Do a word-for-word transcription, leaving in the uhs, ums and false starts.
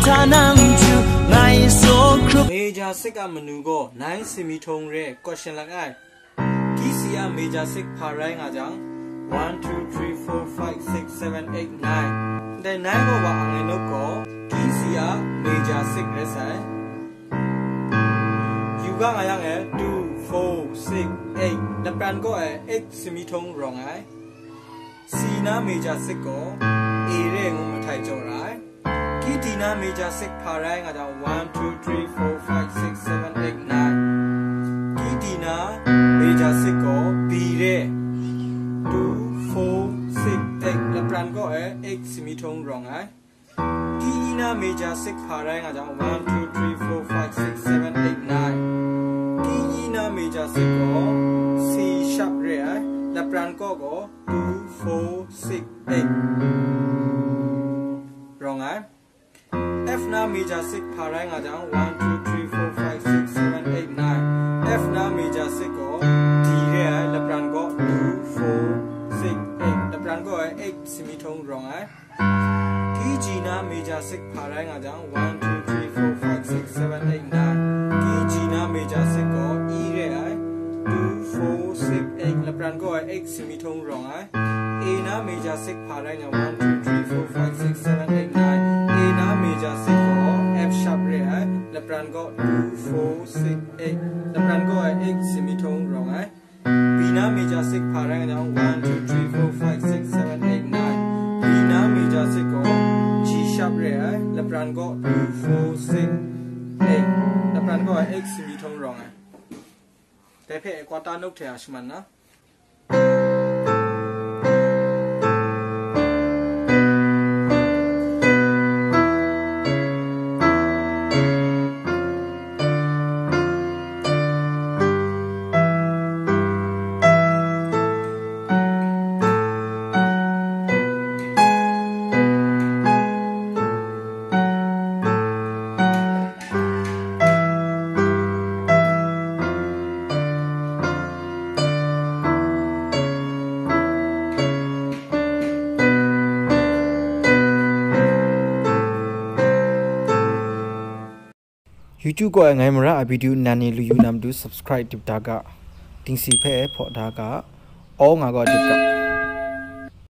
Tanang ju ngai so krup. Major six a manu gaw nine semi tone re question lak ai. Key C a major six hpa rai nga jang, one, two, three, four, five, six, seven, eight, nine. Ndai nine gaw wa ang ai nop gaw, key C a major six rai sai. Yu ga nga yang e, two, four, six, eight. Lapran gaw e eight semi tone rawng ai. C na major six gaw A re ngu mahtai jaw ra ai. Key D na major six hpa rai nga jang, one, two, three, four, five, six, seven, eight, nine. Key D na major six gaw B re, two, four, six, eight. Lapran gaw e eight semi tone rawng ai. Key E na major six hpa rai nga jang, one, two, three, four, five, six, seven, eight, nine. Key E na major six gaw C sharp re ai. Lapran kaw gaw two, four, six, eight rawng ai. F na major six hpa rai nga jang, one, two, three, four, five, six, seven, eight, nine. F na major six gaw D re ai. Lapran gaw two, four, six, eight. Lapran gaw e eight semi tone rawng ai. Key G na major six hpa rai nga jang, one, two, three, four, five, six, seven, eight, nine. Key G na major six gaw E re ai, two, four, six, eight. Lapran gaw e eight semi tone rawng ai. A na major six hpa rai nga, one, two, three, four, five, six, seven, eight, nine. A na major six gaw F sharp re ai. Lapran gaw two, four, six, eight. Lapran gaw e eight semi tone rawng ai. B na major six hpa rai nga jang, one, two, three, four, five, six, seven, eight, nine. B na major six gaw G sharp re ai. Lapran gaw two, four, six, eight. Lapran gaw e eight semi tone rawng ai. Dai hpe kwata nuk hte a shaman na. YouTube kaw e ngai mara a video nan ni lu yu na matu subscribe dip da ga, dingsi hpe hpaw da ga, all nga gaw dip ga.